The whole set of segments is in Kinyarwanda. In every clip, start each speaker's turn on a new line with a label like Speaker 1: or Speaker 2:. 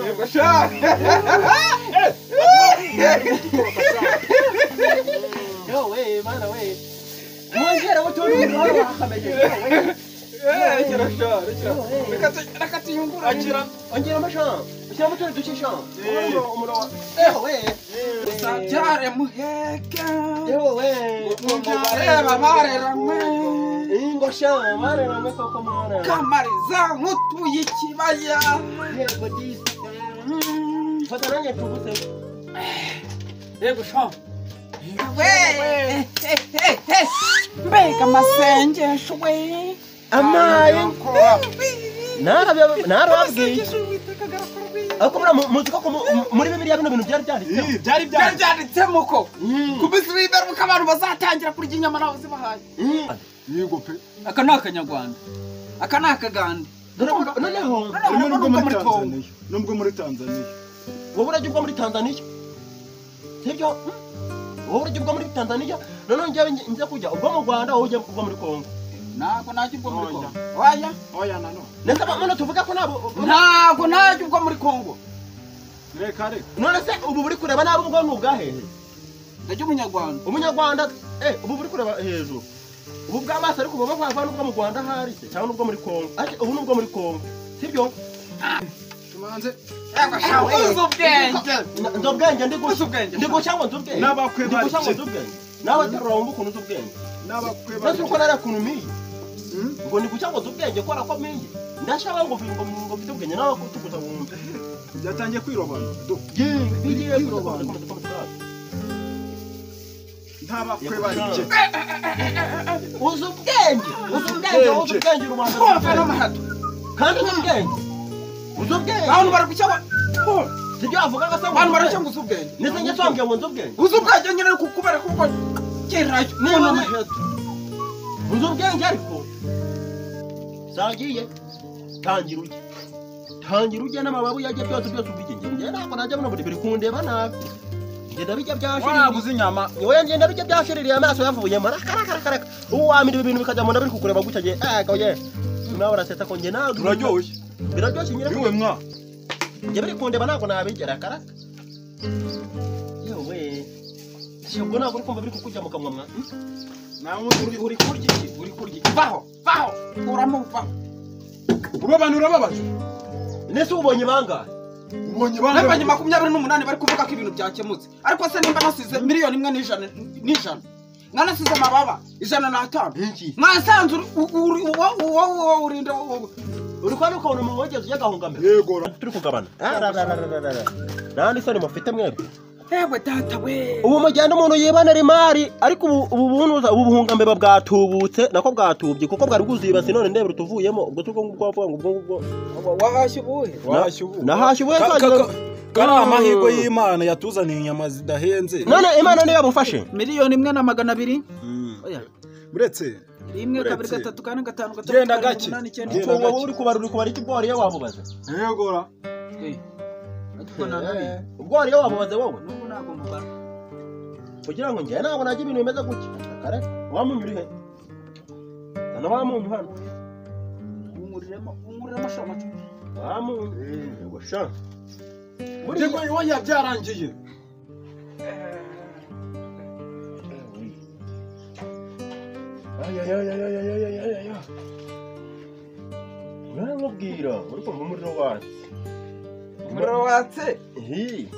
Speaker 1: Yego sha.
Speaker 2: Yo we mana we. Mwongera utuntu wakameje.
Speaker 1: Rekera sha, rekera. Reka tuyungura.
Speaker 2: Akira. Ongera amasha. Ushyiramo utuntu duke sha. Umuro. We.
Speaker 1: Uzabyare muheke.
Speaker 2: Yewe.
Speaker 1: Bareba bareramwe.
Speaker 2: Ingo sha, bareramwe koko mwana.
Speaker 1: Kamariza nkutuye ikibaya.
Speaker 2: Yego disi. Fata nanjye tuguse.
Speaker 1: Yego sha. We. Mbega amasengesho we.
Speaker 2: Amaye. Narababwiye. Ariko muzi ko muri Bibiliya bino bintu byari byanditse.
Speaker 1: Byari byanditsemo ko ku minsi w'imperuka abantu bazatangira kurya inyama ntawe zibahaye.
Speaker 3: Yego pe.
Speaker 1: Aka ni akanyarwanda. Aka ni akagande.
Speaker 2: Noneho
Speaker 3: nubwo muri Tanzania.
Speaker 2: Wowe urajya ubwo muri Tanzania? Sibyo? Wowe urajya ubwo muri Tanzania? Noneho njyewe nza kujya ubwo mu Rwanda wowe ujya ubwo muri Kongo.
Speaker 1: Ntabwo najya ubwo muri Kongo. Oya.
Speaker 3: Oya nano.
Speaker 2: Nese none tuvuga ko nabo
Speaker 1: ntabwo najya ubwo muri Kongo.
Speaker 3: Reka reka.
Speaker 2: None se ubu buri kureba nabo ubwo ni ubwahehe?
Speaker 1: Ndajya umunyarwanda.
Speaker 2: Umunyarwanda ubu buri kureba hejuru. Ubu bw'amaso ariko buba bwava n'ubwo mu Rwanda hari se cyangwa n'ubwo muri Kongo. Ariko ubu n'ubwo muri Kongo. Sibyo?
Speaker 3: Tumanze.
Speaker 1: Uzi ubwenge.
Speaker 2: Nzi ubwenge ndi gusa. Ndi gusa ngo nzi ubwenge.
Speaker 3: N'abakwe bari.
Speaker 2: Nawe terura wumva ukuntu uzi ubwenge.
Speaker 3: N'abakwe bari.
Speaker 2: Nzi uko narakuntu miye. Ngo ni guca ngo ubwenge ko arakomeye ndashaka ngo ngo mfite ubwenge nawe kutukuza wumve
Speaker 3: byatangiye kwirobana do
Speaker 2: bigiye kwirobana
Speaker 3: ntabakwe barike
Speaker 2: uzi ubwenge uzi ubwenge uzi ubwenge rubanda
Speaker 1: n'amahato
Speaker 2: kandi uzi ubwenge uzi ubwenge
Speaker 1: abantu bari gucya
Speaker 2: sibyo avuga ngo
Speaker 1: abantu baracya ngo uzi ubwenge
Speaker 2: nese njye twambwiye ngo nzi ubwenge
Speaker 1: uzi ubwenge nyine kukubera kuko kerayo
Speaker 2: n'amahato uzi ubwenge ariko zagiye tangira ujye tangira ujye n'amababu yajye byose byose ubige njye ntabwo najya buno buri kundeba nabi ngenda bijya byashiririye
Speaker 3: waguze inyama
Speaker 2: oya ngenda bijya byashiririye amaso yavuyemo rakarakara ubu wamira ibi bintu bikajya mu nda biri kukureba gutya nge oye nawe urasetsa ko njye ntabwo
Speaker 3: biraryoshye
Speaker 2: biraryoshye nyine
Speaker 3: yewe mwa
Speaker 2: njye biri kundeba ntabwo nabigera karaka yewe ubwo ntabwo uri kumva biri kukujya mu kanwa mwa
Speaker 1: uri kurya iki uri kurya iki vaho vaho kuramo vaho
Speaker 3: ubu abantu urababaje
Speaker 2: nese ubonye bangahe
Speaker 3: ubonye bangahe
Speaker 1: nabonye 28 bari kuvuga ko ibintu byakemutse ariko se nimba nasize miliyoni 1 n'ijana mwanasize amababa 105 mwasanze uwo urinda
Speaker 2: uri kwa nuko umuntu wogeze ujya gahungamira
Speaker 3: yego
Speaker 2: turi kugabana nta isoni mufite mwebwe
Speaker 1: Ewe data we.
Speaker 2: Ubu mugenda umuntu yibanira imari ariko ubu bunuza ubu buhungambeba bwatubutse nako bwatubye kuko bwari bwuzibase none ndebera tuvuyemo ubwo tuko ngubwo wavuga ngo ubwo ngubwo
Speaker 1: wahashye ubuhe
Speaker 3: wahashye ubuhe
Speaker 2: nahashye ubuhe
Speaker 3: kari amahirwe y'Imana yatuzaniye inyama zidahenze
Speaker 2: none Imana niyo yabufashe
Speaker 1: miliyoni 1 200 oya
Speaker 3: uretse
Speaker 1: 1 2 3 4 5 6
Speaker 3: genda gake
Speaker 2: genda gake uri kubara iki bwari wabubaze
Speaker 3: yego ra
Speaker 2: ubwo wariyo wamubaze wowe
Speaker 1: n'ubu ntabwo mubara
Speaker 2: kugira ngo njye ntabwo najya ibintu bimeze gutya kare wamunyu uri he zana wamunyu hano
Speaker 1: unguriremo sha macu
Speaker 2: wamunyu yego sha
Speaker 3: yego oya byarangiye
Speaker 2: ay uramubwira uri kumva umuriro watse
Speaker 1: umuriro watse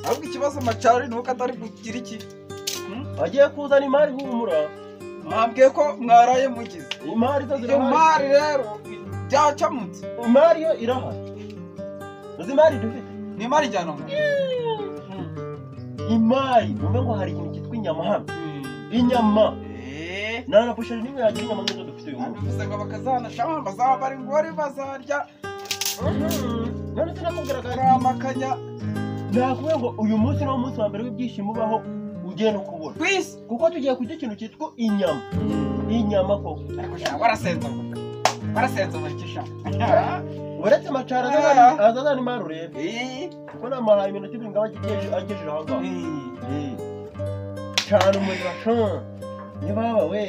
Speaker 1: ahubwo ikibazo macari nuko atari kugira iki
Speaker 2: agiye kuzana imari humura
Speaker 1: mwabwiye ko mwaraye mugize
Speaker 2: imari zo zirahari
Speaker 1: imari rero byacamutse
Speaker 2: imari yo irahari uzi imari dufite
Speaker 1: ni imari ijyana mu
Speaker 2: imari numve ngo hari ikintu cyitwa inyama hano inyama nta na busheri n'imwe yagira inyama nk'izo dufite uyu munsi
Speaker 1: bivuze ngo bakazana shama bazaba bari ngori bazarya
Speaker 2: none sinakubwiraga
Speaker 1: ramakanya
Speaker 2: nakubwiye ngo uyu munsi ni umunsi wa mbere w'ibyishimo ubaho ugiye no kubona
Speaker 1: kwisi
Speaker 2: kuko tugiye kurya ikintu cyitwa inyama inyama koko
Speaker 1: ariko sha warasenza warasenza bakisha
Speaker 2: uretse macara azazana imari urebe kuko namuhaye iminota ibiri ngo agejeje aho ngaho cyane umuriro sha niba we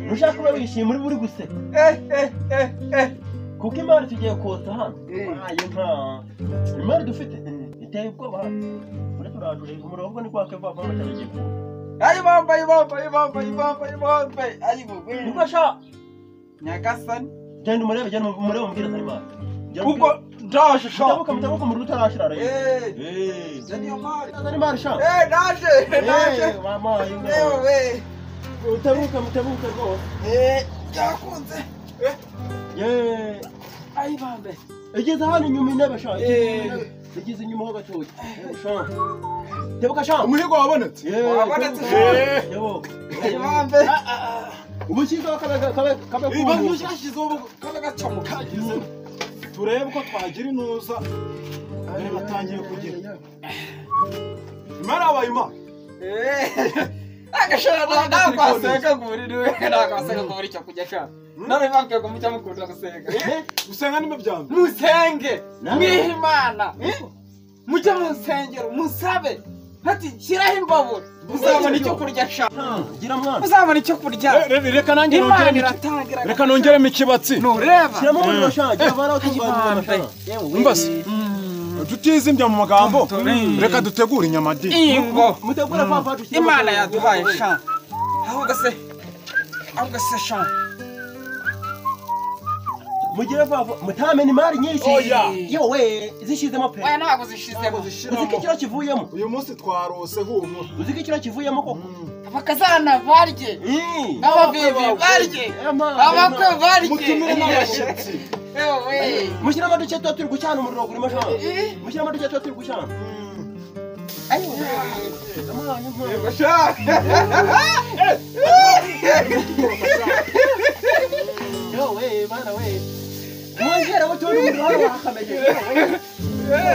Speaker 2: nushaka kuba wishimye uri buri guseka Kuko imari tugiye kotsa hano. Aye nka. Imari dufite iteye ubwoba hano. Ure turajure umuriro ni kwake vuba vuba cyane giye.
Speaker 1: Ayi bambaye bambaye bambaye bambaye bambaye. Ayi bugwe.
Speaker 2: Niko sha.
Speaker 1: Nyagasani.
Speaker 2: Genda umurebe genda umurebe umbwire Salimani.
Speaker 1: Ubwo ndaje sha.
Speaker 2: Mutabuka mutabuka umuriro utarashira rero.
Speaker 1: Zani mari.
Speaker 2: Zani mari sha.
Speaker 1: Ndaje ndaje.
Speaker 2: Mama
Speaker 1: yewe.
Speaker 2: Mutabuka mutabuka rwose.
Speaker 1: Byakunze.
Speaker 2: Ye.
Speaker 1: Ayi bambe.
Speaker 2: Igeze hano inyuma intebe sha. Igeze inyuma ho gatoya. Sha. Tebuka sha.
Speaker 3: Umuhigo wabonetse.
Speaker 1: Wabonetse sha.
Speaker 2: Tebuka.
Speaker 1: Ayi bambe.
Speaker 2: Ubushyizeho kabe kabe
Speaker 3: Iba ushyashyizeho
Speaker 1: kabe gacamuka.
Speaker 3: Turebe ko twagira inuza. Dore batangiye kugira. Imana abaye imana.
Speaker 1: Agashara ntabwo nguririwe ntabwo nguri icyo kujya sha. None bambwiye ko mujya mukunda gusenga.
Speaker 3: Gusenga ni byambe.
Speaker 1: Musenge mwihe Imana. Mujye mu nsengero musabe. Ati shyiraho imbabura. Uzabona icyo kurya sha.
Speaker 2: Gira mwana.
Speaker 1: Uzabona icyo kurya.
Speaker 3: Reka nanjye nongere. Reka nongeremo ikibatsi.
Speaker 1: Nureba.
Speaker 2: Shyiramo umuriro sha. Gira vara utunganya sha.
Speaker 3: Umbase. Tutizimbya mu magambo. Reka dutegure inyama di.
Speaker 1: Ingo.
Speaker 2: Mutegure papa dushyire.
Speaker 1: Imana yaduhaye sha. Ahubwo se sha.
Speaker 2: Mugire papa mutamena imari nyinshi. Yewe zishizemo pe.
Speaker 1: Oya ntabwo zishizemo.
Speaker 2: Uzi ko ikiro kivuyemo.
Speaker 3: Uyu munsi twarose humura.
Speaker 2: Uzi ko ikiro kivuyemo koko.
Speaker 1: Abakazana barye. N'ababibi barye. Abakwe barye.
Speaker 3: Mutumire n'abashyitsi.
Speaker 1: Yewe.
Speaker 2: Mushyiramo duke tuba turi gucana umuriro gurimo sha. Mushyiramo duke tuba turi gucana.
Speaker 1: Yego sha.
Speaker 2: Yewe bana we. Mwongera mutundi umuriro hano wakameje.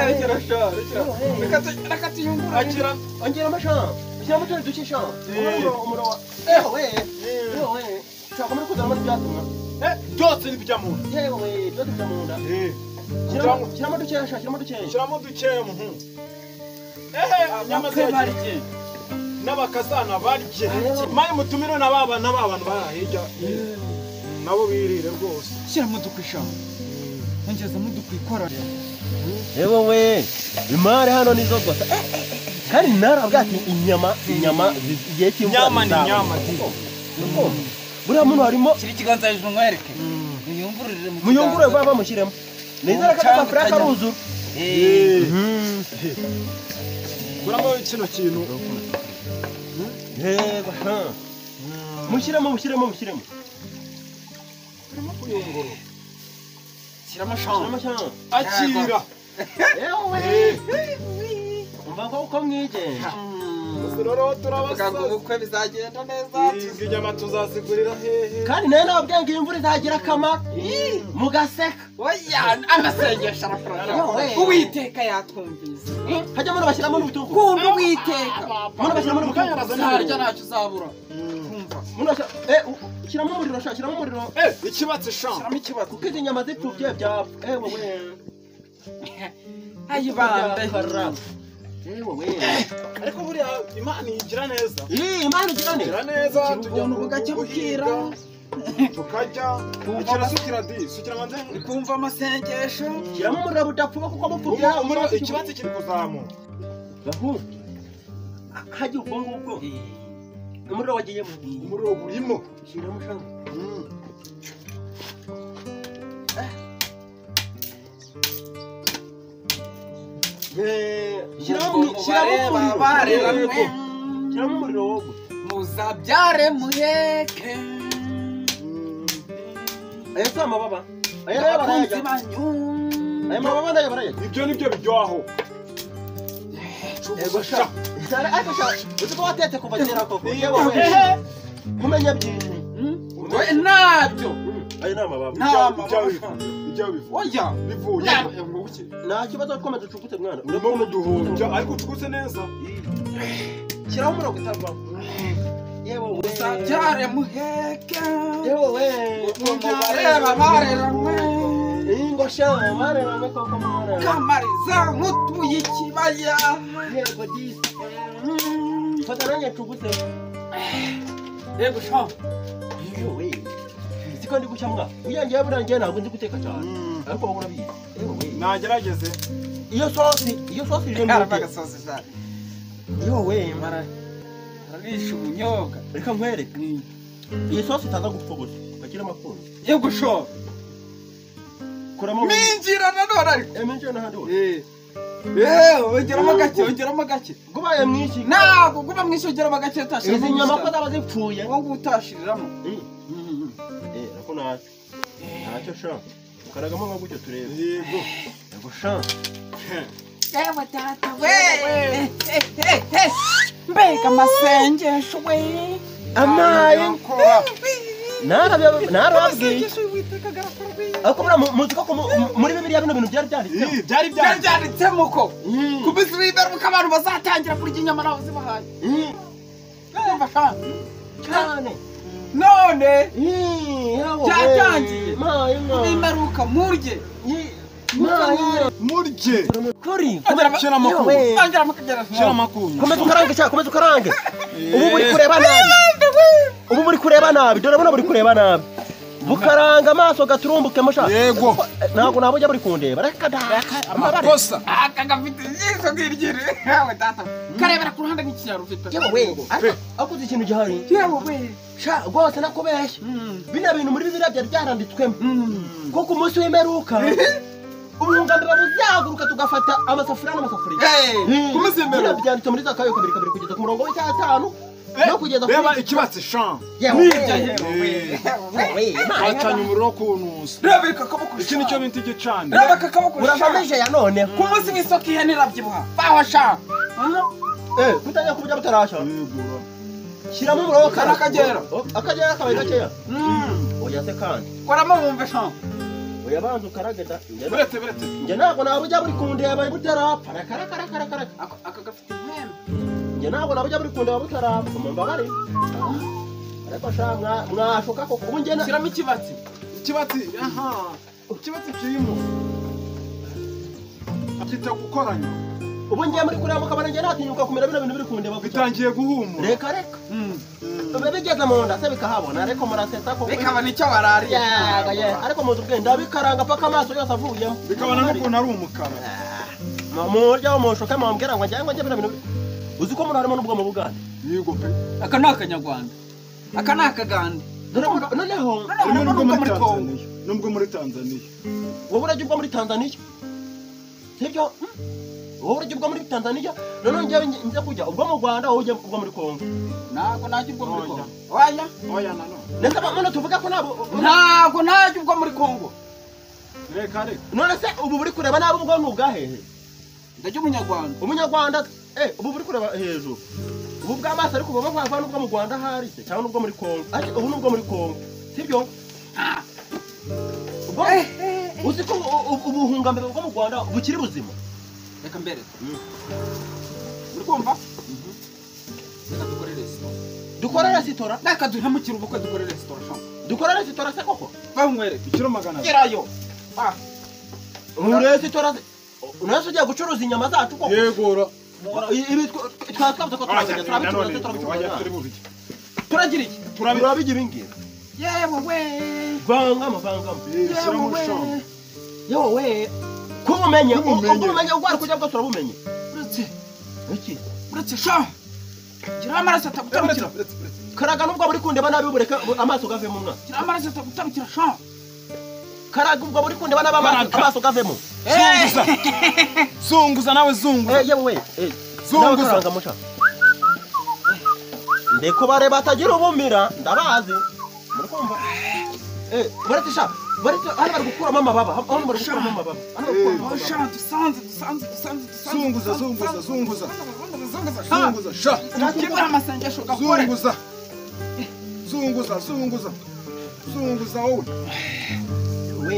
Speaker 1: Rekera sha, rekera. Reka tuyungure.
Speaker 3: Akira.
Speaker 2: Ongera amasha. Ushyiramo utundi duke sha. Umuriro. Yewe. Yewe. Ushaka muri kuzana byatuma.
Speaker 3: Byose ni bijya mu nda.
Speaker 2: Yewe, byose bijya mu nda. Shyiramo dukeya sha, shyiramo dukeya.
Speaker 3: Shyiramo dukeya muhungu. Inyama barye. N'abakazana barye. Maye mutumire n'ababa n'abantu bari hirya. Nabo birire rwose.
Speaker 1: Shyiramo dukwisha. Ongezamo dukwikora.
Speaker 2: Yewe we, imari hano nizo gusa. Kandi narabwa ati inyama igihe cy'imvura.
Speaker 3: Inyama ni inyama.
Speaker 2: Buriya muntu harimo
Speaker 1: shyira ikiganza hejuru nkwereke. Muyungururire mu kiganza.
Speaker 2: Muyungurure vuba bamushyiremo. Nizera ko akafurika karuzura.
Speaker 3: Kuramo kino kintu.
Speaker 2: Yego. Mushyiremo mushyiremo mushyiremo.
Speaker 3: Turimo kuyungurura.
Speaker 1: Shyiramo shamba.
Speaker 3: Akira.
Speaker 2: Yewe. Umva ko uko mwigenje.
Speaker 3: Rero turabasaba
Speaker 1: ubukwe bizagenda neza.
Speaker 3: Inyama tuzazigurira hehe.
Speaker 2: Kandi nayo nababwiye ngo imvura izagira akamaro. Mugaseka.
Speaker 1: Oya amasengesho arafasha. Uwiteka yatwumvise.
Speaker 2: Hajya muno bashyiramo n'ibitunguru.
Speaker 1: Kunda Uwiteka.
Speaker 2: Muno bashyiramo n'ibitunguru.
Speaker 1: Ntarya ntacyo uzabura. Kumva.
Speaker 2: Muno shyiramo umuriro sha, shyiramo umuriro.
Speaker 3: Ikibatsi sha.
Speaker 1: Shyiramo ikibatsi.
Speaker 2: Kuko izi nyama zipfubye byapfa. Ewe we.
Speaker 1: Ayi bambe.
Speaker 2: Yewe.
Speaker 3: Ariko buriya Imana igira neza.
Speaker 2: Imana igira neza.
Speaker 3: Igira neza tujya
Speaker 1: ubuntu bugacya bukira.
Speaker 3: Tukajya ukira sukira di sukira manze
Speaker 1: kumva amasengesho.
Speaker 2: Shyiramo umuriro budapfuba kuko bupfubye.
Speaker 3: Umuriro ikibatsi kiri kuzamuka.
Speaker 2: Gahu. Hajya ubwo ngubwo. Umuriro wagiyemo.
Speaker 3: Umuriro urimo.
Speaker 2: Shyiramo shanga. Shyiramo umuriro wowe.
Speaker 1: Muzabyare muheke.
Speaker 2: Aya si amababa. Aya nayo barayarya. Aya mababa nayo barayarya.
Speaker 3: Ibyo nibyo biryoho.
Speaker 2: Yego sha. Ariko sha, uzi ko watetse kuva kera koko. Yewe we. Kumenya byinshi.
Speaker 1: Ntabyo.
Speaker 2: Aya ni amababa.
Speaker 3: Ibyo bivuye.
Speaker 1: Oya.
Speaker 3: Bivuye.
Speaker 2: Nta kibazo twamaze ducugute mwana.
Speaker 3: Urimo muduhumbya ariko ucuguse neza.
Speaker 2: Shyiraho umuriro utavamo. Yewe we.
Speaker 1: Muzabyare muheke.
Speaker 2: Yewe we.
Speaker 1: Mubareba bareranywe.
Speaker 2: Ingo sha bareranywe koko mwana.
Speaker 1: Kamariza nkutuye ikibaya.
Speaker 2: Yego disi. Fata nanjye ncuguse.
Speaker 1: Yego sha.
Speaker 2: Yewe we. Siko ndi gushya mwa. Uyangiye burangiye ntabwo nzi guteka cyane. Ariko wowe urabizi.
Speaker 3: Nagerageze.
Speaker 2: Iyo sosi ije mu
Speaker 1: Aravuga sosi cyane.
Speaker 2: Yewe
Speaker 1: mara. Ararisha ubunyobwa.
Speaker 2: Reka nkwereke. Iyi sosi itaza gupfa gusa. Bakira amakuru.
Speaker 1: Yo gushora.
Speaker 2: Kuramo.
Speaker 1: Minjira nanone ariko.
Speaker 2: Minjira n'ahandi hose.
Speaker 1: Ongeramo gake.
Speaker 2: Gubaye mwinshi.
Speaker 1: Ntabwo guba mwinshi ongeramo gake utashiramo.
Speaker 2: Izi nyama ko zaba zipfuye.
Speaker 1: Wowe utashiriramo.
Speaker 2: Ariko ntacyo. Ntacyo sha. Ukaragamo nka gutyo turebe.
Speaker 3: Yego.
Speaker 2: Yego sha.
Speaker 1: Yewe data we. Mbega amasengesho we.
Speaker 2: Amaye. Narababwiye. Ariko muzi ko muri Bibiliya bino bintu byari byanditsemo.
Speaker 3: Byari
Speaker 1: byanditsemo ko ku minsi w'imperuka abantu bazatangira kurya inyama nabo zibahaye. Kumva
Speaker 2: cyane.
Speaker 1: None byatangiye. N'imperuka murye.
Speaker 3: Murye.
Speaker 2: Kuri.
Speaker 3: Shyira amakuru.
Speaker 2: Komeza ukarange. Ubu muri kureba nabi. Ubu muri kureba nabi. Dore buno muri kureba nabi. Bukaranga amaso gaturumbukemo sha.
Speaker 3: Yego.
Speaker 2: Ntabwo nabujya buri kundeba. Reka da.
Speaker 3: Amakosa.
Speaker 1: Aka gafite ijisho ngirigiri. Yewe data. Karebera ku ruhande nk'ikinyaro ufite.
Speaker 2: Yewe. Ariko uzi ikintu gihari.
Speaker 1: Yewe.
Speaker 2: Sha rwose nakubeshye. Bino bintu muri Bibiliya byari byaranditswemo. Kuko umunsi w'imperuka ubuhungambeba buzahaguruka tugafata amasafuriya n'amasafuriya.
Speaker 1: Ku munsi w'imperuka.
Speaker 2: Byanditse muri Zakayo 2:2 kugeza ku murongo w'icyatanu. No kugeza
Speaker 3: reba ikibatsi sha.
Speaker 1: Yewe.
Speaker 3: Acanye umuriro kunusa.
Speaker 1: Reba akaboko.
Speaker 3: Iki nicyo bintu igicaniro.
Speaker 1: Reba akaboko.
Speaker 2: Urakomeje ya none.
Speaker 1: Ku munsi w'isoko ihene irabyibuha. Baho sha.
Speaker 2: Kutajya kubujya butarasha. Shyiramo umuriro
Speaker 1: kana akagera.
Speaker 2: Akagera kabaye gakeya. Oya se kandi.
Speaker 1: Koramo wumve sha.
Speaker 2: Oya banza ukarageda.
Speaker 3: Buretse.
Speaker 2: Njye ntabwo nabujya buri kundeba butarapfa. Reka.
Speaker 1: Aka gafite impembe.
Speaker 2: Njye ntabwo nabujya buri kundeba butarapfa. Mumbabare. Ariko sha mwashuka koko ubu njye
Speaker 1: shyiramo ikibatsi.
Speaker 3: Ikibatsi aha. Ikibatsi kirimo. Kita gukoranya.
Speaker 2: Ubu ngiye muri kureba mukabana njye natinyuka kumira bino bintu biri kundeba
Speaker 3: bitangiye guhumura.
Speaker 2: Reka. Bigeze mu nda se bikahabona ariko murasetsa koko.
Speaker 1: Bikabona icyo barariye.
Speaker 2: Ariko muzi ubwenge ndabikaranga paka amaso yose avuyemo.
Speaker 3: Bikabona n'ukuntu ari umukara.
Speaker 2: Murya umushoke mumbwira ngo njye bino bintu uzi ko muri harimo n'ubwo mu Bugande.
Speaker 3: Yego pe.
Speaker 1: Aka ni akanyarwanda. Aka ni akagande.
Speaker 2: Noneho
Speaker 3: nubwo muri Tanzania. Nubwo muri Tanzania.
Speaker 2: Wowe urajya ubwo muri Tanzania? Sibyo? Wowe urajya ubwo muri Tanzania? Noneho njye nza kujya ubwo mu Rwanda wowe ujya ubwo muri Kongo.
Speaker 1: Ntabwo najya ubwo muri Kongo. Oya.
Speaker 3: Oya nanone.
Speaker 2: Nese none tuvuga ko nabo
Speaker 1: ntabwo najya ubwo muri Kongo.
Speaker 3: Reka.
Speaker 2: None se ubu buri kureba nabi ubwo ni ubwahehe?
Speaker 1: Ndajya umunyarwanda.
Speaker 2: Umunyarwanda ubu buri kureba hejuru. Ubu bw'amaso ariko buba bwava n'ubwo mu Rwanda hari se cyangwa n'ubwo muri Kongo. Ariko ubu n'ubwo muri Kongo. Sibyo? Ubwo uzi ko ubuhungambeba bwo mu Rwanda bukiri buzima.
Speaker 1: Reka mbere. Uri kumva? Reka dukore resitora.
Speaker 2: Dukore resitora?
Speaker 1: Reka duhemukire ubukwe dukore resitora sha.
Speaker 2: Dukore resitora se koko?
Speaker 1: Banywere.
Speaker 3: Ikiro 200.
Speaker 1: Gerayo.
Speaker 2: Resitora unaweza ugiye gucuruza inyama zacu koko?
Speaker 3: Yego.
Speaker 2: Ibi twatwabuze ko turabicuruza.
Speaker 1: Turagira iki?
Speaker 2: Turabigira ibingibi.
Speaker 1: Yewe we.
Speaker 2: Vangamo.
Speaker 1: Yewe we.
Speaker 2: Yewe we. Kubumenye, ubumenye ubwo ari kujya bwose urabumenye.
Speaker 1: Uretse.
Speaker 2: Iki?
Speaker 1: Uretse sha. Gira amaraso atagutarukira.
Speaker 2: Karaga nubwo buri kundeba nabi bureka amaso gavemo mwa.
Speaker 1: Gira amaraso atagutarukira sha.
Speaker 2: Karaga ubwo buri kundeba nabi amaso gavemo.
Speaker 3: Zunguza. Zunguza nawe zunguza.
Speaker 2: Yewe we.
Speaker 3: Zunguza.
Speaker 2: Ndeko bareba atagira ubumira ndabazi. Muri kumva? Baretse sha. Baretse hano bari gukuramo amababa. Hano bari gukuramo amababa. Hano
Speaker 1: sha dusanze.
Speaker 3: Zunguza. Zunguza sha.
Speaker 1: Tukibura amasengesho gakore.
Speaker 3: Zunguza. Zunguza wowe.
Speaker 2: We.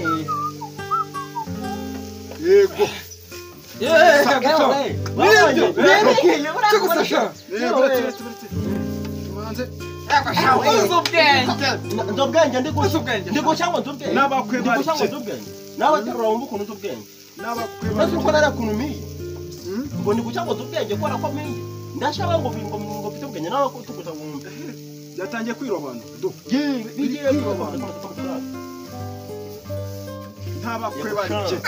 Speaker 3: Yego.
Speaker 2: Nzobwenge ndigushya ngo nzubwenge. Ndigushya ngo nzubwenge. Nawe terura wumva ukuntu nzubwenge. Nasi uko narakunumiye. Ngo ndigushya ngo nzubwenge kubera ko miye. Ndashaka ngo ngo mfite ubwenge nawe ko tuguta wumve.
Speaker 3: Byatangiye kwirobanura do.
Speaker 2: Bigiye kwirobanura.
Speaker 3: Nta bakwe barye.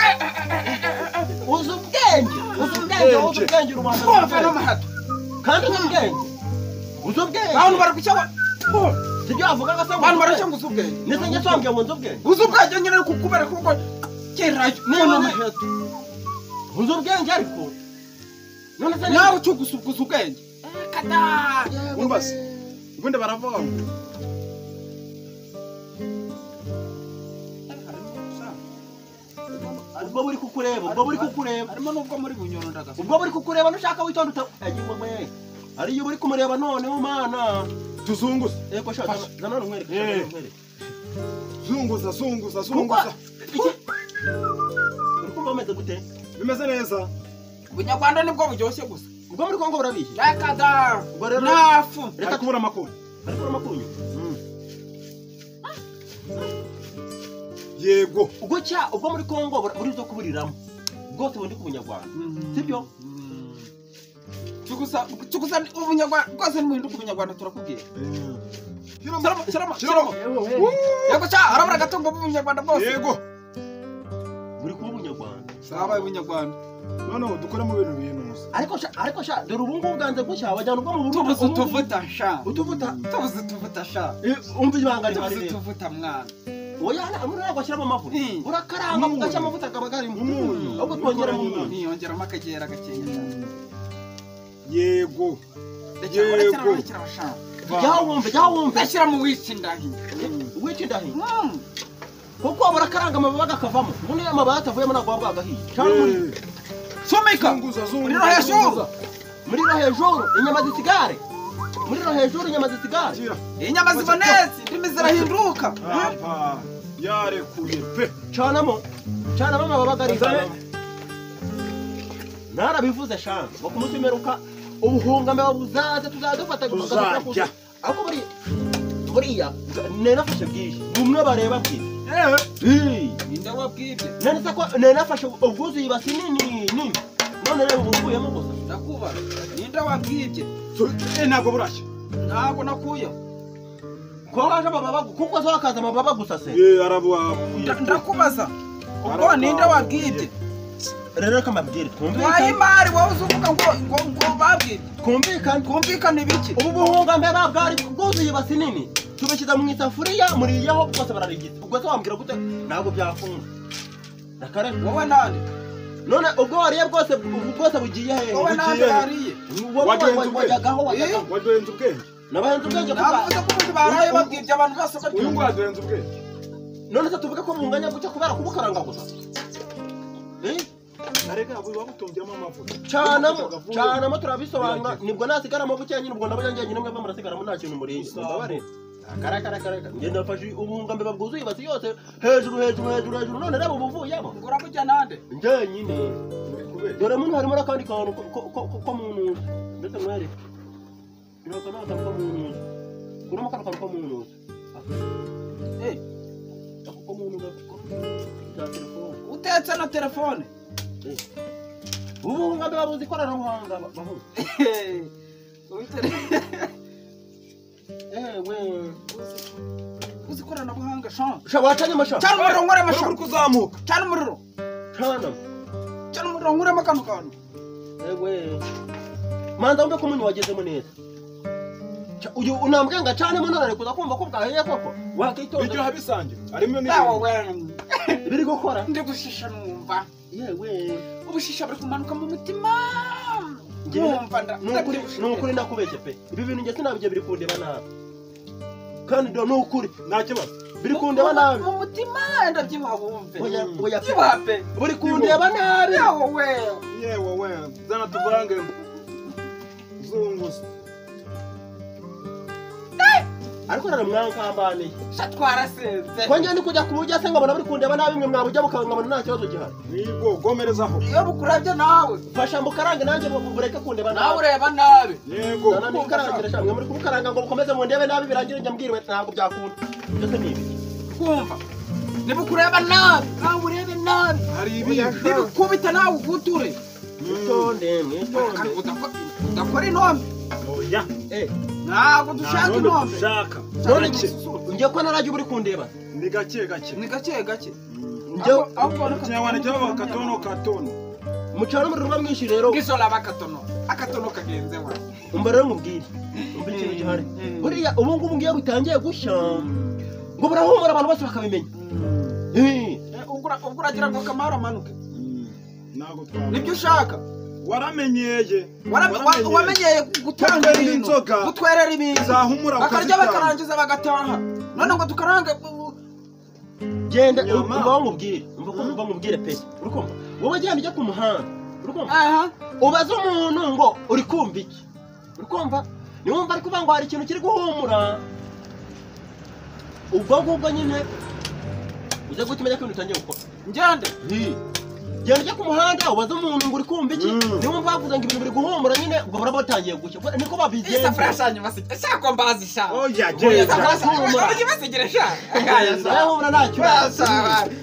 Speaker 2: Uzi ubwenge, uzi ubwenge, uzi ubwenge rubanda.
Speaker 1: Kumva no mahato.
Speaker 2: Kandi uzi ubwenge. Uzi ubwenge.
Speaker 1: Abantu bari kucyawa.
Speaker 2: Sibyo avuga gasa ngo.
Speaker 1: Abantu baracyo ngo uzi ubwenge.
Speaker 2: Nese njye twambwiye ngo nzi ubwenge.
Speaker 1: Uzi ubwenge nyine kukubera kuko kerayo.
Speaker 2: None mahato. Uzi ubwenge ariko. None se
Speaker 1: nawe cyo gusuguza ubwenge. Kata.
Speaker 3: Umbaze. Ubundi baravuga ngo
Speaker 2: ubwo buri kukureba, ubwo buri kukureba.
Speaker 1: Harimo nubwo muri bunyoro ndagasa.
Speaker 2: Ubwo buri kukureba nushaka witonda uta. Agiye ari iyo buri kumureba none umana.
Speaker 3: Tuzunguza.
Speaker 2: Eko shaka zana nkwereke.
Speaker 3: Zunguza zunguza zunguza.
Speaker 2: Uri kumva ameze gute?
Speaker 3: Bimeze neza.
Speaker 1: Ubunyarwanda nibwo buryoshye gusa.
Speaker 2: Ubwo muri Kongo burabihe.
Speaker 1: Yakada. Nafu.
Speaker 3: Reka kubura amakuru.
Speaker 2: Ariko amakunyu.
Speaker 3: Yego.
Speaker 2: Ubwo cya ubwo muri Kongo buri zo kuburiramo. Bwose bundi kubunyarwanda. Sibyo?
Speaker 1: Tugusa tugusa ubunyarwanda bwose n'umuhinduka ubunyarwanda turakubwiye. Shyiramo. Yego cya arabura gatungo ubunyarwanda bwose.
Speaker 3: Yego.
Speaker 2: Buri kuba ubunyarwanda.
Speaker 1: Sabaye ubunyarwanda.
Speaker 3: None dukora mu bintu binuza.
Speaker 2: Ariko sha dore ubu ngubu bwanze gushya wajyana ubwo mu Burundi.
Speaker 1: Tubuze utuvuta sha.
Speaker 2: Utuvuta.
Speaker 1: Tubuze utuvuta sha.
Speaker 2: Umva ibanga rihari.
Speaker 1: Tubuze utuvuta mwana.
Speaker 2: Oya na muri ntabwo ashyiramo amavuta. Urakaranga ugashyira amavuta akaba karimo. Ahubwo twongeramo umunyu.
Speaker 1: Niyongeramo akagera gakeya.
Speaker 3: Yego. Yego.
Speaker 2: Jya wumve.
Speaker 1: Ashyira mu wici ndahi.
Speaker 2: Wici ndahi. Kuko urakaranga amababa akavamo. Ubundi amababa atavuyemo ntabwo waba bwagahiye. Cyangwa
Speaker 1: Sumika. Muriro hejuru.
Speaker 2: Muriro hejuru inyama zisigare. Muriro hejuru inyama zisigare.
Speaker 1: Inyama zibonetse indimi zirahinduka.
Speaker 3: Apa yarekuye pe.
Speaker 2: Canamo. Canamo amababa agarigana. Narabivuze shanga. Ngo ku munsi w'imperuka ubuhungame buzaza tuzadufata
Speaker 3: tuzajya.
Speaker 2: Ariko buriya nenafashe bwije. Bumwe bareba bwije.
Speaker 1: Ninde wabwibye?
Speaker 2: None se ko nenafashe ubwuzuye ibasi nini nini. None rero ubuvuyemo gusa.
Speaker 1: Ndakubaza. Ninde wabwibye?
Speaker 3: Ntabwo burashya.
Speaker 1: Ntabwo nakuye.
Speaker 2: Ko haje amababa kuko zo hakaza amababa gusa se.
Speaker 3: Arabuye.
Speaker 1: Ndakubaza. Ubwo ninde wabwibye?
Speaker 2: Rero reka mbabwire twumvikane.
Speaker 1: Wayi mari wowe uzuvuga ngo ngo babwibye.
Speaker 2: Twumvikane.
Speaker 1: Twumvikane biki?
Speaker 2: Ubu buhungame bwari bwuzuye ibasi nini. Tubishyize mu isafuriya muriyaho bwose bararigita. Ubwo se wambwira gute ntabwo byakunda. Nakare
Speaker 1: wowe nande.
Speaker 2: None ubwo wariye bwose bwose bugiye hehe?
Speaker 1: Wowe nande wariye.
Speaker 2: Wajyagaho wajyagaho.
Speaker 3: Waduhenze ubwenge.
Speaker 2: Nabahenze ubwenge kuko
Speaker 1: navuze ko ubundi baraye babwibye abantu bose
Speaker 3: babwibye. Uyu ngo waduhenze ubwenge.
Speaker 2: None se tuvuge ko bunganya gucya kubera kubukaranga gusa.
Speaker 3: Arega abo babutungyemo amavuta.
Speaker 2: Canamo turabisobanura nibwo nasigaramo buke nyine ubwo ndabona njye nyine mwebwe murasigaramo nta kintu muriye. Ndabare. Kara ngenda mfashe ubuhungame babwuzuye ibasi yose hejuru hejuru hejuru hejuru none reba ubuvuyemo.
Speaker 1: Ngo urabujya nande?
Speaker 2: Njye nyine. Dore muntu harimo n'akandi kantu ko mu ntuza. Ndetse mwere. Nako nako ko mu ntuza. Kuramo kano kantu ko mu ntuza. Ako ko mu ntuza ko telefone.
Speaker 1: Utetse na telefone.
Speaker 2: Ubuhungame babuzi ikoranabuhanga bahuza.
Speaker 1: Uzi ikoranabuhanga sha.
Speaker 2: Sha wacanye amasha.
Speaker 1: Cana umuriro nkore amasha.
Speaker 3: Uri kuzamuka.
Speaker 1: Cana umuriro.
Speaker 2: Cana.
Speaker 1: Cana umuriro nkuremo kano kantu.
Speaker 2: Manza wumve ko umunyu wagezemo neza. Uyu unambwiye ngo acanemo none ari kuza kumva ko bwahiye koko. Wakitonda.
Speaker 3: Biryoha bisangira. Harimo
Speaker 1: n'ibindi.
Speaker 2: Biri gukora.
Speaker 1: Ndi gushisha numva.
Speaker 2: Yewe.
Speaker 1: Ubushisha buri kumanuka mu mutima.
Speaker 2: Nukuri nakubeshye pe. Ibi bintu njye sinabijye biri kundeba nabi. Kandi do nukuri
Speaker 3: nta kibazo.
Speaker 2: Biri kundeba nabi.
Speaker 1: Mu mutima ndabyibuha wumve.
Speaker 2: Oya
Speaker 1: byibuha pe.
Speaker 2: Buri kundeba nabi.
Speaker 3: Yewe we. Zana tuvange. Zunguza.
Speaker 2: Ariko rero mwankambaniye.
Speaker 1: Sha twarasenze.
Speaker 2: Ko njye ndi kujya kubujya se nkabona buri kundeba nabi mwe mwabujya mukabona nta kibazo gihari.
Speaker 3: Nigo gomerezaho.
Speaker 1: Iyo bukurabye nawe.
Speaker 2: Fasha mukarange nanjye bureke kundeba nabi.
Speaker 1: Nawe ureba nabi.
Speaker 3: Yego.
Speaker 2: Nana nikarangira sha mwe muri kubukaranga ngo bukomeze mundebe nabi birangire njya mbwirwe ntabwo byakunda. Byose ni ibi.
Speaker 1: Kumva. Nibukureba nabi, nawe urebe nabi.
Speaker 3: Hari ibi.
Speaker 1: Nibikubita nawe uguture.
Speaker 2: Mwitonde, mwitonde.
Speaker 1: Udakora intombe.
Speaker 3: Oya.
Speaker 1: Ntabwo dushaka inombe.
Speaker 2: None njye ko narajya uri kundeba.
Speaker 3: Ni gake gake.
Speaker 1: Ni gake gake.
Speaker 2: Njye
Speaker 3: Kinyarwanda cyaba katono katono.
Speaker 2: Mucana umuriro uba mwinshi rero.
Speaker 1: Ngisola bakatono. Akatono kagenze wa.
Speaker 2: Umva rero mubwire. Umva ikintu gihari. Buriya ubu ngubu ngiye gutangiye gushya. Ngo burahumura abantu bose bakabimenya.
Speaker 1: Ubwo uragira ngo Kamara amanuke.
Speaker 3: Ntabwo twaba.
Speaker 1: Nibyo ushaka.
Speaker 3: Waramenyeye.
Speaker 1: Wamenyeye gutanga ibintu. Gutwerera ibintu.
Speaker 3: Zahumura
Speaker 1: bakarya bakarangiza bagataha. None ngo tukarange
Speaker 2: genda umva mubwire. Umva mubwire pe. Uri kumva? Wowe genda ujya ku muhanda. Uri kumva?
Speaker 1: Aha.
Speaker 2: Ubaze umuntu ngo uri kumva iki? Uri kumva? Niwumva ari kuvuga ngo hari ikintu kiri guhumura. Ubwo ngubwo nyine uze gutumenya ko ibintu utangiye gukora.
Speaker 1: Ngende.
Speaker 2: Genda ujya ku muhanda ubaze umuntu ngo uri kumva iki? Niwumva bavuze ngo ibintu biri guhumura nyine ubwo baraba batangiye gushya. Niko babigenza.
Speaker 1: Isafuriya shanyu basigira. Shaka mbazi sha.
Speaker 3: Oya genda.
Speaker 1: Isafuriya basigira sha.
Speaker 2: Ahumura ntacyo.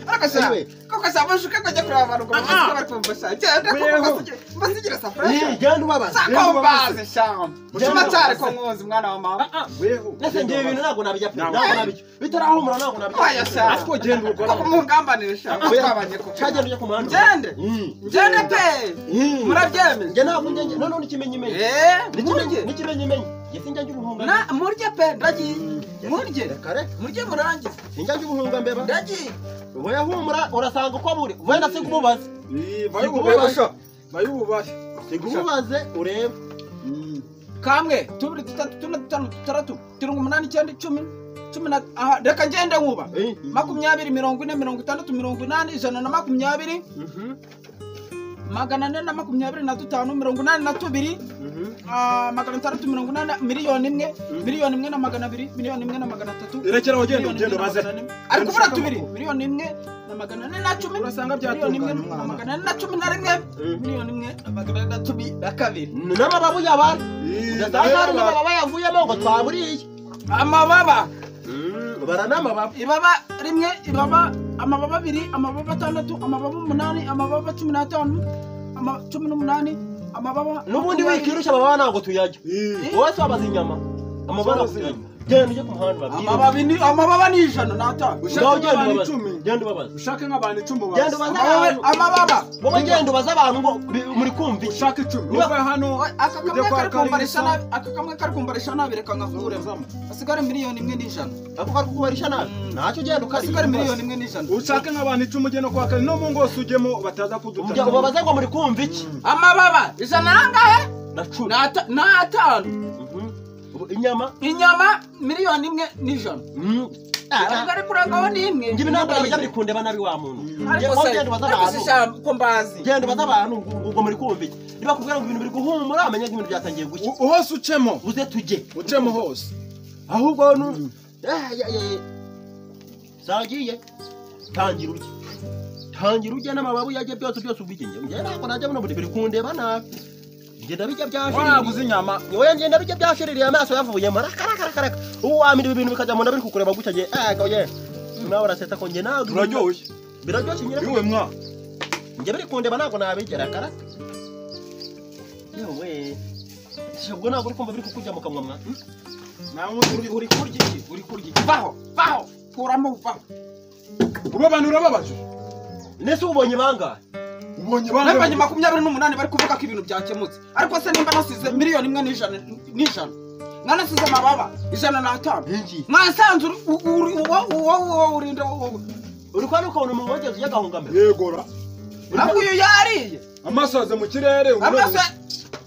Speaker 1: Ariko sha. Koko sha mushuka kujya kureba abantu ngo bari kumva sha. Genda koko basigira isafuriya.
Speaker 2: Genda ubabaze.
Speaker 1: Shaka mbazi sha. Mushuma cyare ko nkozi mwana wa mama.
Speaker 3: Weho.
Speaker 2: Nese ngiye ibintu ntabwo nabijya pe. Ntabwo nabijya. Bitarahumura ntabwo nabijya.
Speaker 1: Oya sha.
Speaker 3: Ariko genda ukora.
Speaker 1: Koko mungambanire sha. Twabanye ko.
Speaker 2: Genda ujya ku muhanda.
Speaker 1: Ngende. Ngende pe. Murabyemeye.
Speaker 2: Nge ntabwo nge none n'ikimenyimenyi. N'ikimenyimenyi. Nge sinjya njya ubuhunga.
Speaker 1: Na murye pe ndagiye. Murye. Murye murangize.
Speaker 2: Sinjya njya ubuhunga mbeba.
Speaker 1: Ndagiye.
Speaker 2: Oya humura urasanga uko buri. Wenda sikububaze.
Speaker 3: Bayububaze. Bayububaze.
Speaker 2: Sikububaze urebe.
Speaker 1: Kamwe, tubiri, dutatu, tune, dutanu, dutandatu, turindwi, umunani, icyenda, icumi, cumi na aha reka ngende nkuba. 20, 40, 60, 80, 120, 425, 82, 680, 1,000,000, 1,200,000, 1,300,000.
Speaker 3: Irekera ugenda ugenda baze.
Speaker 1: Ariko ubura tubiri, 1,410,000,
Speaker 3: urasanga byatunganye umwana.
Speaker 1: 411, 1,412.
Speaker 2: N'amababu yabara. Ndasanga hari n'amababa yavuyemo ngo twaburiye.
Speaker 1: Amababa.
Speaker 2: Bara n'amababa.
Speaker 1: Ibaba rimwe, ibaba amababa abiri, amababa atandatu, amababa umunani, amababa 15, 18, amababa.
Speaker 2: N'ubundi wikirusha amababa ntabwo tuyajya. Wowe se wabaza inyama. Amababa ntabwo tuyajya. Genda ujye ku muhanda babwire.
Speaker 1: Amababa ni 105.
Speaker 3: Ushake nk'abantu 10.
Speaker 2: Genda ubabaze.
Speaker 3: Ushake nk'abantu 10 ubaze.
Speaker 2: Genda ubaze abantu.
Speaker 1: Amababa.
Speaker 2: Wowe genda ubaze abantu ngo muri kumva iki.
Speaker 3: Ushake 10. Uva hano.
Speaker 1: Aka kamwe kari kumbarisha nabi, aka kamwe kari kumbarisha nabi reka ngakuremo. Asigare 1,100,000.
Speaker 2: Ako kari kukubarisha nabi. Ntacyo ugenda ukari.
Speaker 1: Asigare 1,100,000.
Speaker 3: Ushake nk'abantu 10 ugenda kwa kare no mu ngo ujyemo bataza kuduta.
Speaker 2: Ubabaze ngo muri kumva iki.
Speaker 1: Amababa 100 nangahe?
Speaker 2: Na 10.
Speaker 1: Na 5.
Speaker 2: Inyama
Speaker 1: 1,100,000. Ariko kurangaho ni imwe.
Speaker 2: Ngibi ntabwo bijya biri kundeba nabi wa muntu.
Speaker 1: Ariko se ko mbazi.
Speaker 2: Genda ubaze abantu ngo muri kumva iki. Niba kubwira ngo ibintu biri guhumura amenye ngo ibintu byatangiye gushya.
Speaker 3: Hose ucemo.
Speaker 2: Uze tujye.
Speaker 3: Ucemo hose.
Speaker 2: Ahubwo nu Sagiye. Tangira urye. Tangira urye n'amababu yajye byose byose ubige. Nge ntabwo najya buno biri kundeba nabi. Ngenda bijya byashiririye.
Speaker 3: Waguze inyama.
Speaker 2: Oya ngenda bijya byashiririye amaso yavuyemo. Rakarakaraka. Ubu wamira ibi bintu bikajya mu nda biri kukureba gutya nge. Oye. Nawe urasetsa ko nge nawe.
Speaker 3: Biraryoshye.
Speaker 2: Biraryoshye nyine.
Speaker 3: Iwe mwa.
Speaker 2: Nge biri kundeba ntabwo nabigera karaka. Yewe. Ubwo ntabwo uri kumva biri kukujya mu kanwa mwa.
Speaker 3: Nawe
Speaker 1: uri kurya iki? Uri kurya iki? Vaho, vaho. Kuramo vaho.
Speaker 3: Ubu abantu urababaje.
Speaker 2: Nese ubonye bangahe?
Speaker 3: Ubonye bangahe?
Speaker 1: Nabanye 28 bari kuvuga ko ibintu byakemutse. Ariko se nimba nasize 1,100,000. Nganasize amababa 105. Mwasanze uwo urinda
Speaker 2: uri kwa nuko umuntu wogeze yagahungamira.
Speaker 3: Yegora.
Speaker 1: Ntabwo uyu yariye.
Speaker 3: Amaso aze mu kirere.
Speaker 1: Amaso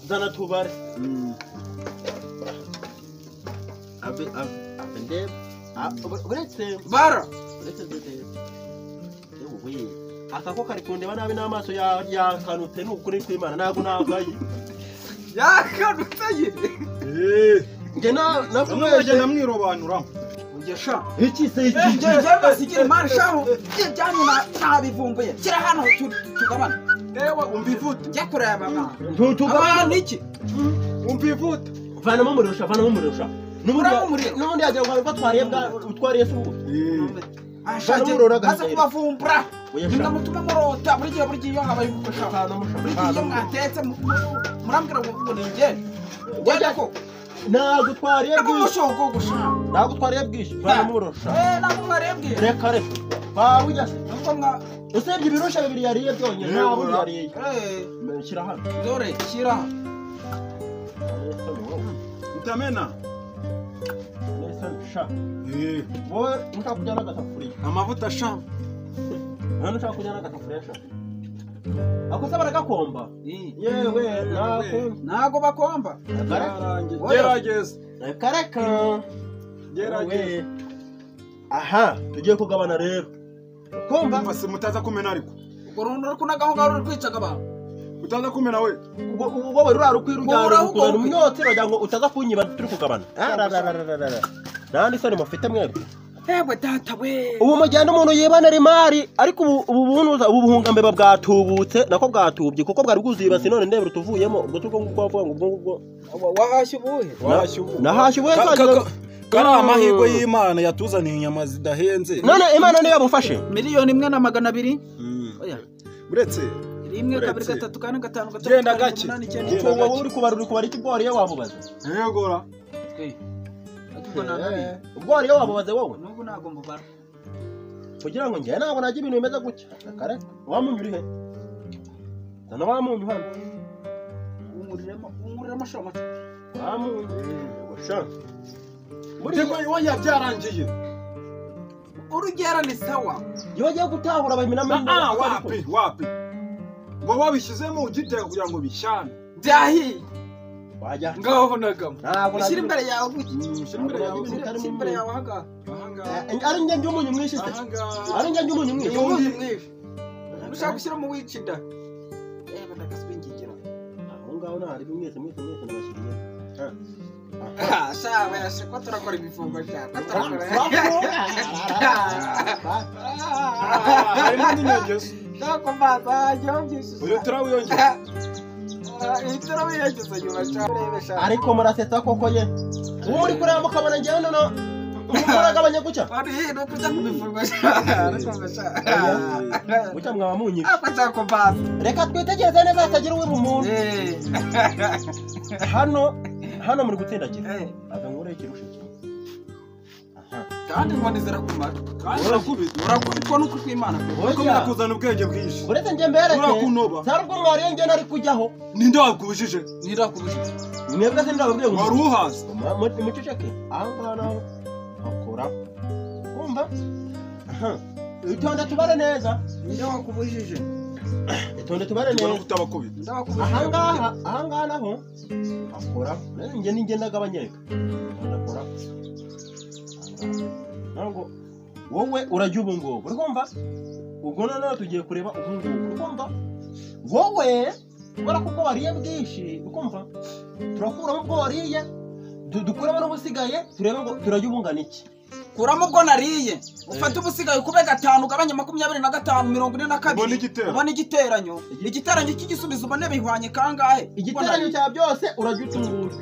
Speaker 2: zana tubare. Abe nde uretse
Speaker 1: bara
Speaker 2: uretse yewe aka ko kari kundeba nabi n'amaso yakanutse ni ukuri kw'Imana ntabwo nagaye
Speaker 1: yakanutse yire
Speaker 2: nge
Speaker 3: nakumweje namwirobanura
Speaker 1: ngesha
Speaker 2: iki se iki
Speaker 1: nge basigira imana shaho ibyanyu nabivumbuye shyira hano tugabana
Speaker 3: ewa umva ivuta
Speaker 1: njya kureba
Speaker 2: abantu
Speaker 1: abantu iki
Speaker 3: umva ivuta
Speaker 2: vanamo umuriro sha vanamo umuriro sha n'ubundi yagira ngo twariye utwariye se ubu
Speaker 1: ashake aza kubavumbura nimba murota buri gihe iyo habaye ubukwe sha buri gihe iyo mwatetse murambwira ngo ni njye ngende ko
Speaker 2: Ntabwo twariye bwinshi. Ntabwo twariye bwinshi. Baramurosha.
Speaker 1: Ntabwo mwariye bwinshi.
Speaker 2: Reka reka. Baburya se. Usibye ibirusha bibiri yariye byonyine ntabwo yariye. Shyira hano.
Speaker 1: Dore shyira.
Speaker 3: Utamena.
Speaker 2: Sha. Wowe ushaka kujya n'agasafuriya.
Speaker 3: Amavuta sha.
Speaker 2: None ushaka kujya n'agasafuriya sha. Ako se baragakomba? Yewe
Speaker 1: ntago bakomba.
Speaker 3: Gerageza.
Speaker 2: Reka.
Speaker 3: Gerageza.
Speaker 2: Aha, tugiye kugabana rero. Komba
Speaker 3: basi mutaza kumena ariko.
Speaker 1: Urundo rukunagaho ngaho ruri kwicaga abantu.
Speaker 3: Utaza kumena we.
Speaker 2: Wowe rura rukwirujyana kuzana umwotsi bagira ngo utaza kunyiba turi kugabana. Nandi soni mufite mwebwe.
Speaker 1: Ewe data we.
Speaker 2: Ubu mugenda umuntu yibanera imari ariko ubu bunuza ubu buhungambeba bwatubutse nako bwatubye kuko bwari bwuzuye ibasi none ndebera tuvuyemo ubwo tuko nguko bavuga ngo ubwo ngubwo
Speaker 1: wahashye ubuhe
Speaker 2: nahashye ubuhe
Speaker 3: kari amahirwe y'Imana yatuzaniye inyama zidahenze
Speaker 2: none Imana niyo yabufashe
Speaker 1: 1,200,000 oya
Speaker 3: uretse
Speaker 1: 1 2 3 4 5 6
Speaker 3: genda gake
Speaker 2: wowe uri kubara iki ubwo wariye wabubaze
Speaker 3: yegora
Speaker 2: ubwo wariye wabubaze wowe
Speaker 1: nubwo ntago mbubara
Speaker 2: kugira ngo njye ntabwo najya ibintu bimeze gutya kare wamunyu uri he zana wamunyu hano
Speaker 1: unguriremo shoma
Speaker 2: wamunyu sha
Speaker 3: Mutego iwoya byarangiye
Speaker 1: urugera ni sawa
Speaker 2: iyo bagiye gutahura bahimina
Speaker 3: wapi wapi ngo wabishyizemo ugiteka kugira ngo bishyane
Speaker 1: byahiye
Speaker 2: wajya
Speaker 1: ngaho nagamo ushyira imbere yawe
Speaker 3: ushyira imbere yawe
Speaker 1: ushyira imbere yawe ahangaha
Speaker 2: ari njye njye mwinshi se ari njye njye mwinshi
Speaker 1: mwinshi ushaka gushyira mu wicida ndakaswingingira
Speaker 2: aho ngaho nta ribi mwese mwese mwese nabashyiriye
Speaker 1: sha bayashe ko turakora imifungo sha ko turakora
Speaker 3: harimo n'inyogezo
Speaker 1: shaka mbaza byongeye
Speaker 3: uyu turawiyongeza
Speaker 1: turawiyongeza nyuma sha urebe sha
Speaker 2: ariko murasetsa koko ye ubu muri kureba mukabona njyewe nono muragabanya gutya
Speaker 1: ari no kujya ku mifungo sha ariko sha
Speaker 2: gutya mwaba munyiba
Speaker 1: ako shaka mbaza
Speaker 2: reka twitegereze neza hatagira uwiba umuntu hano hano muri gutsindagira aga nkore ikirusha kimwe aha
Speaker 1: kandi inkoni zirakumara
Speaker 3: kandi urakubita
Speaker 1: urakubitwa n'ukuri kw'Imana
Speaker 3: ukomeza kuzana ubwenge bwinshi
Speaker 2: uretse njye mbereke
Speaker 3: urakunoba
Speaker 2: sari ubwo mwariye njye nari kujyaho
Speaker 3: ninde wakubujije
Speaker 1: ninde wakubujije
Speaker 2: mwebwe se ndababwiye ngo
Speaker 3: wari uhaze
Speaker 2: muceceke aha ngaha naho hakora kumva itonde tubare neza
Speaker 1: ninde wakubujije
Speaker 2: itonde tubare neza
Speaker 3: kutabakubita
Speaker 2: aha ngaha naho akora njye ninjye ndagabanyereka ndakora ntabwo wowe urajya ubu ngubu uri kumva ubwo noneho tugiye kureba ubu ngubu uri kumva wowe kubera ko ubwo wariye bwinshi uri kumva turakuramo ubwo wariye dukuramo n'ubusigaye turebe ngo turajya ubungana iki
Speaker 1: kuramo ubwo nariye ufate ubusigaye ukube 5 ugabanye 25 42 ubone igiteranyo igiteranyo cy'igisubizo ubone bihwanye kangahe
Speaker 2: igiteranyo cya byose urajya utungura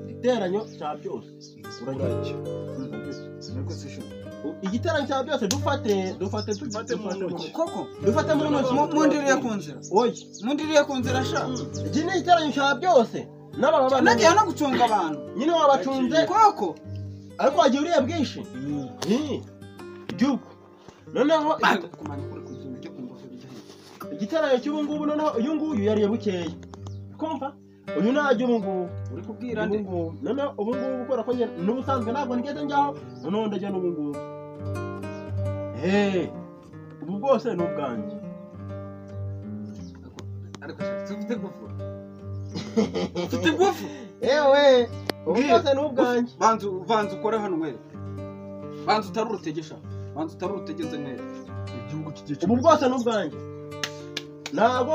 Speaker 2: igiteranyo cya byose urajya igiteranyo cya byose dufate
Speaker 1: koko
Speaker 2: dufate mu ntoki
Speaker 1: mundiriye ku nzira
Speaker 2: oya
Speaker 1: mundiriye ku nzira sha
Speaker 2: iki ni igiteranyo cya byose n'ababa
Speaker 1: nagiye no gucunga abantu
Speaker 2: nyine wabacunze
Speaker 1: koko
Speaker 2: ariko wagiye uriye bwinshi igihugu noneho igiteranyo cy'ubu ngubu noneho uyu nguyu yariye bukeya kumva uyu ntajya ubu ngubu
Speaker 1: uri kubwira nde
Speaker 2: noneho ubu ngubu kubera ko n'ubusanzwe ntabwo nigeze njyaho noneho ndajya n'ubu ngubu ubu bwose ni ubwanjye
Speaker 1: ariko ufite ingufu ufite ingufu
Speaker 2: yewe ubu bwose ni ubwanjye
Speaker 1: banza ukore hano mwere banza utari urutegesha banza utari urutegeze mwere
Speaker 2: ubu bwose ni ubwanjye ntabwo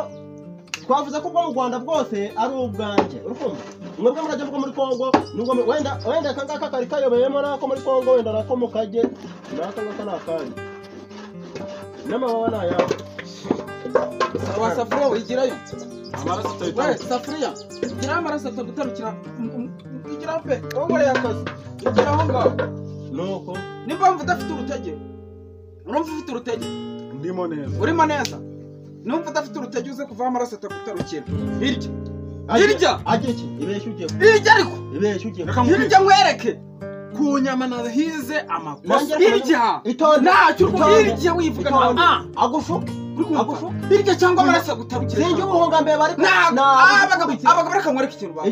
Speaker 2: twavuze ko ubwo mu Rwanda bwose ari ubwanjye urukumva mwebwe murajya bwo muri Kongo nubwo wenda wenda aka ngaka kari kayobeyemo nako muri Kongo wenda nako mukajye naka ngaka ni akanyu n'amababa ni ayawe
Speaker 1: wa safuriya wigirayo
Speaker 3: amaraso
Speaker 1: we safuriya igiraho amaraso atagutarukira igiraho pe wowe wariye akazi igiraho ngaho
Speaker 2: nuko
Speaker 1: nimba wumva udafite urutege urumva ufite urutege
Speaker 3: ndimo neza
Speaker 1: urimo neza numva udafite urutege uze kuvaho amaraso atagutarukira hirya Irya.
Speaker 2: Ajye iki? Ibeshye ugiye.
Speaker 1: Irya ariko.
Speaker 2: Ibeshye ugiye.
Speaker 1: Irya nkwereke.
Speaker 3: Ku nyama nahize amakosa.
Speaker 1: Irya.
Speaker 2: Itonde.
Speaker 1: Ntacyo irya wivuga.
Speaker 2: Agushuke. Agushuke.
Speaker 1: Irya cyangwa amaraso agutarukira.
Speaker 2: Sinjye ubuhunga mbere bari.
Speaker 1: Abagabo reka nkwereke ikintu ba.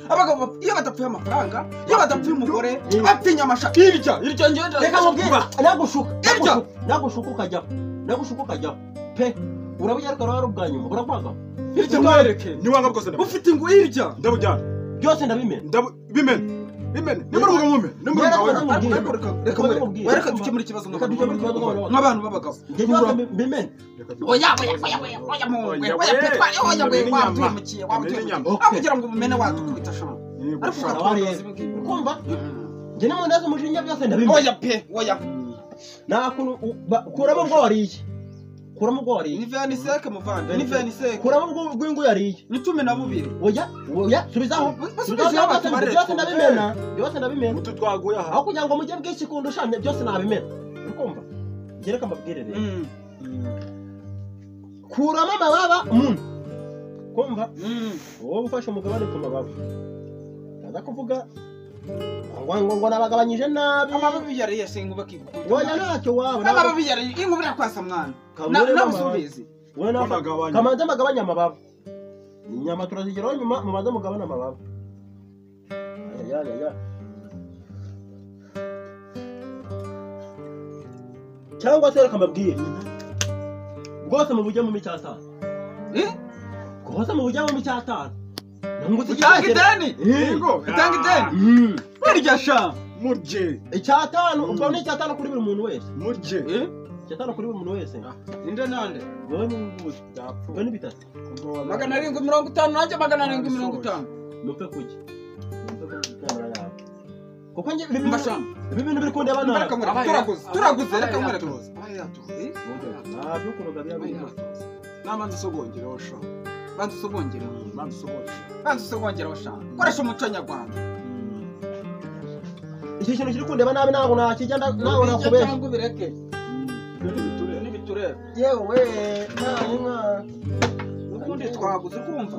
Speaker 1: Abagabo iyo badapfuye amafaranga, iyo badapfuye umugore, bapfa inyama sha. Irya, irya ngenda.
Speaker 2: Reka nkubwire. Nagushuka.
Speaker 1: Irya.
Speaker 2: Nagushuka ukajya. Nagushuka ukajya. Pe. Urabujya ariko ari ubwa nyuma. Urakwanga.
Speaker 1: Irya nkwereke.
Speaker 3: Niwanga bwose ndabujyana.
Speaker 1: Ufite ingu irya.
Speaker 3: Ndabujyana.
Speaker 2: Byose ndabimena.
Speaker 3: Ndabimena. Bimene. Nimurunga mume. Nimurunga we.
Speaker 1: Reka reka dukemure ikibazo nk'abantu b'abagabo.
Speaker 2: Bimene.
Speaker 1: Oya oya oya oya oya mungwe. Oya petwa oya we watuhemukiye watuhemukiye. Akugira ngo umene watukubita shama. Ariko
Speaker 2: kumva. Nge namundaza umujinya byose ndabimena.
Speaker 1: Oya pe oya.
Speaker 2: Nakuru kuramo ubwo wariye. Kuramo ubwo wariye.
Speaker 1: Ni 25 muvande. Ni 25.
Speaker 2: Kuramo ubwo gwingu yariye.
Speaker 1: Ni 12.
Speaker 2: Oya oya subizaho. Subizaho byose ndabimena. Byose ndabimena.
Speaker 3: Utu twaguye aha.
Speaker 2: Aho kugira ngo mujye bwinshi kundusha byose nabimena. Urikumva? Ngereka mbabwire rero. Kuramo amababa umuntu. Kumva? Wowe ufashe umugabane ku mababa. Ndaza kuvuga ngo nabagabanyije nabi.
Speaker 1: Amababi yariye se inkuba kigukubita.
Speaker 2: Oya ntacyo waba.
Speaker 1: Amababi yariye inkuba irakwasa mwana. Nabusubizi.
Speaker 2: Wowe nagabanya. Kamanza magabanya amababa. Inyama turazigeraho nyuma mubanza mugabana amababa. Ya ya ya. Cyangwa se reka mbabwire. Rwose mu bujye mu micyatanu.
Speaker 1: Eh?
Speaker 2: Rwose mu bujye mu micyatanu.
Speaker 1: Utanga ideni?
Speaker 3: Yego.
Speaker 1: Utanga ideni? Murya sha.
Speaker 3: Murye.
Speaker 2: Icyatanu, ubwo ni icyatanu kuri buri muntu wese.
Speaker 3: Murye.
Speaker 2: Icyatanu kuri buri muntu wese.
Speaker 1: Inde nande?
Speaker 2: Wowe n'ubuzi. Wowe ni bitatu.
Speaker 1: 750 nanjye 750.
Speaker 2: Mupfe kujya. Mupfe kujya yawe. Kuko nge ibi bintu biri kundeba nabi.
Speaker 1: Turaguze. Turaguze reka nkwereke.
Speaker 2: Ntabyo kuroga bya.
Speaker 3: Nabanza sogongera sha.
Speaker 1: Banza usogongera.
Speaker 3: Banza usogongera.
Speaker 1: Banza usogongera washa. Koresha umuco nyarwanda.
Speaker 2: Iki kintu kiri kundeba nabi ntabwo nakijya ntabwo nakubesha.
Speaker 1: Cyangwa ubireke. Nibiturebe.
Speaker 2: Yewe nta inka.
Speaker 1: Ubundi twaguze kumva.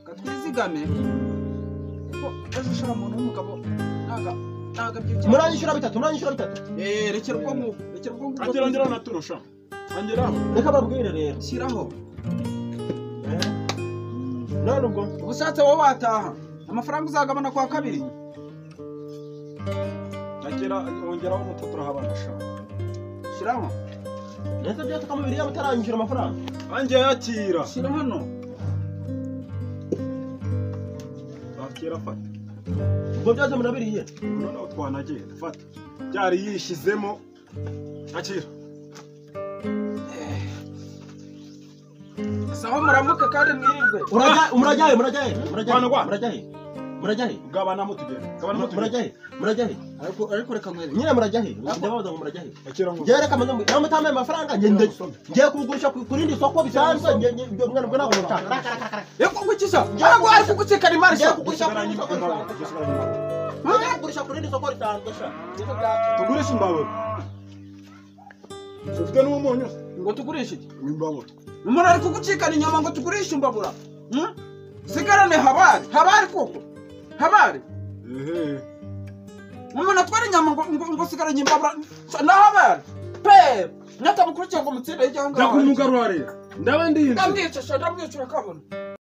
Speaker 1: Katwizigame. Ko ejo ushara umuntu w'umugabo ntaga byuki.
Speaker 2: Muranyishura bitatu, muranyishura bitatu.
Speaker 1: Rekera ubwo ngubu, rekera ubwo ngubu.
Speaker 3: Angera ngera naturusha. Angera.
Speaker 2: Reka babwire rero.
Speaker 1: Shyiraho.
Speaker 2: None ubwo
Speaker 1: ubushatse wowe wataha amafaranga uzagabana kwa kabiri.
Speaker 3: Agera ongeraho umuto turahabana sha.
Speaker 1: Shyiraho.
Speaker 2: Nese byose kamubiri yaba utaranyishyura amafaranga.
Speaker 3: Ange yakira.
Speaker 1: Shyira hano.
Speaker 3: Akira fata.
Speaker 2: Ubwo byose murabiriye.
Speaker 3: None twanagenda fata. Byari yishizemo. Akira.
Speaker 1: Sawa muramuka kandi mwirirwe.
Speaker 2: Murajyaye murajyaye murajyaye murajyaye murajyaye.
Speaker 3: Gabana mutugenda. Gabana mutugenda.
Speaker 2: Murajyaye murajyaye.
Speaker 1: Ariko reka nkwereke.
Speaker 2: Nyine murajyaye. Ndabaza ngo murajyaye.
Speaker 3: Akira ngo.
Speaker 2: Ngiye reka manze mutame amafaranga ngende. Ngiye kugurisha ku rindi soko bisanzwe ngiye mwana mbona ko nshaka.
Speaker 1: Yego ngukisha. Ariko ari kugucikana imari
Speaker 2: sha. Kugurisha ku rindi soko risanzwe. Ngiye kugurisha ku rindi soko risanzwe sha.
Speaker 3: Tugurisha imbabura. Ufite n'umunyu
Speaker 1: ngo tugurishe iki?
Speaker 3: Imbabura.
Speaker 1: Umuntu ari kugucikana inyama ngo tugurishe imbabura. Sigarane habari, habari koko. Habari.
Speaker 3: Ehe.
Speaker 1: Umuntu atwara inyama ngo sigaranye imbabura na habari. Pe, nyatamukurikiye ngo mutsinde cyangwa.
Speaker 3: Ndakumugarura rero. Ndaba ndinze.
Speaker 1: Ndamwica sha, ndamwica urakabona.